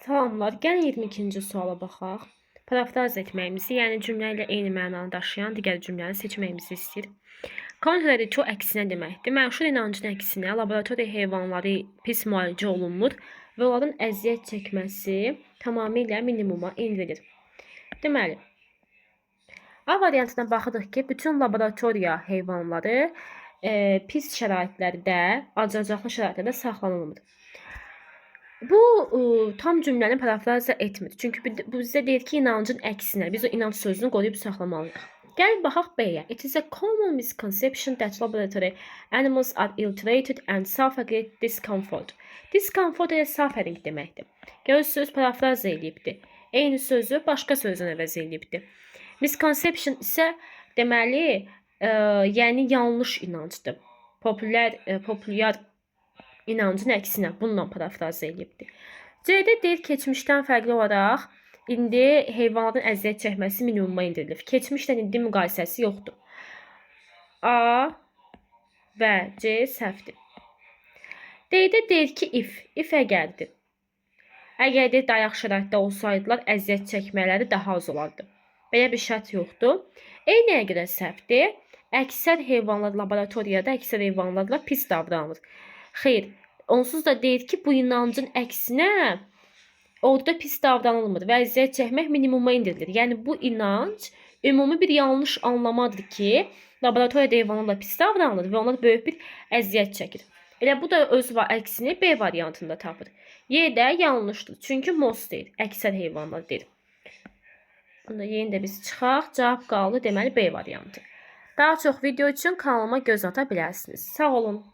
Salamlar. Gəlin 22-ci suala baxaq. Parafraz etməyimizi, yəni cümlə ilə eyni mənanı daşıyan digər cümləni seçməyimizi istəyir. Contrary to əksinə deməkdir. Məşhur inancın əksinə laboratoriya heyvanları pis müalicə olunmur və onların əziyyət çəkməsi tamamilə minimuma endirilir. Deməli, A variantına baxırıq ki, bütün laboratoriya heyvanları pis şəraitlərdə, acınacaqlı şəraitlərdə saxlanılmır. Bu tam cümləni parafraziya etmir. Çünki bu bizə deyir ki, inancın əksinə. Biz o inanc sözünü qoruyub saxlamalıyıq. Gəlin baxaq B-yə. It is a common misconception that laboratory animals are ill-treated and suffer great discomfort. Discomfort elə suffering deməkdir. Görürsünüz, parafraziya eləyibdi. Eyni sözü başqa sözlə əvəz eləyibdi. Misconception isə deməli, yəni yanlış inancdır. Populyar inancın əksinə bununla parafraziya eləyibdi. C-də deyir, keçmişdən fərqli olaraq indi heyvanların əziyyət çəkməsi minimuma endirilib. Keçmişlə indi müqayisəsi yoxdur. A və C səhvdir. D-də deyir ki, if, if əgərdir. Əgər deyir, daha yaxşı şəraitdə olsaydılar, əziyyət çəkmələri daha az olardı. Belə bir şərt yoxdur. E nəyə görə səhvdir? Əksər heyvanlar laboratoriyada əksər heyvanlarla pis davranılır. Xeyr, onsuz da deyir ki, bu inancın əksinə orada pis davranılmır və əziyyət çəkmək minimuma endirilir. Yəni bu inanc ümumi bir yanlış anlamadır ki, laboratoriyada heyvanlarla pis davranılır və onlar böyük bir əziyyət çəkir. Elə bu da öz əksini B variantında tapır. Y də yanlışdır. Çünki most deyir, əksər heyvanlar deyir. Bunda yenə də biz çıxaq. Cavab qaldı, deməli B variantı. Daha çox video üçün kanalıma göz ata bilərsiniz. Sağ olun.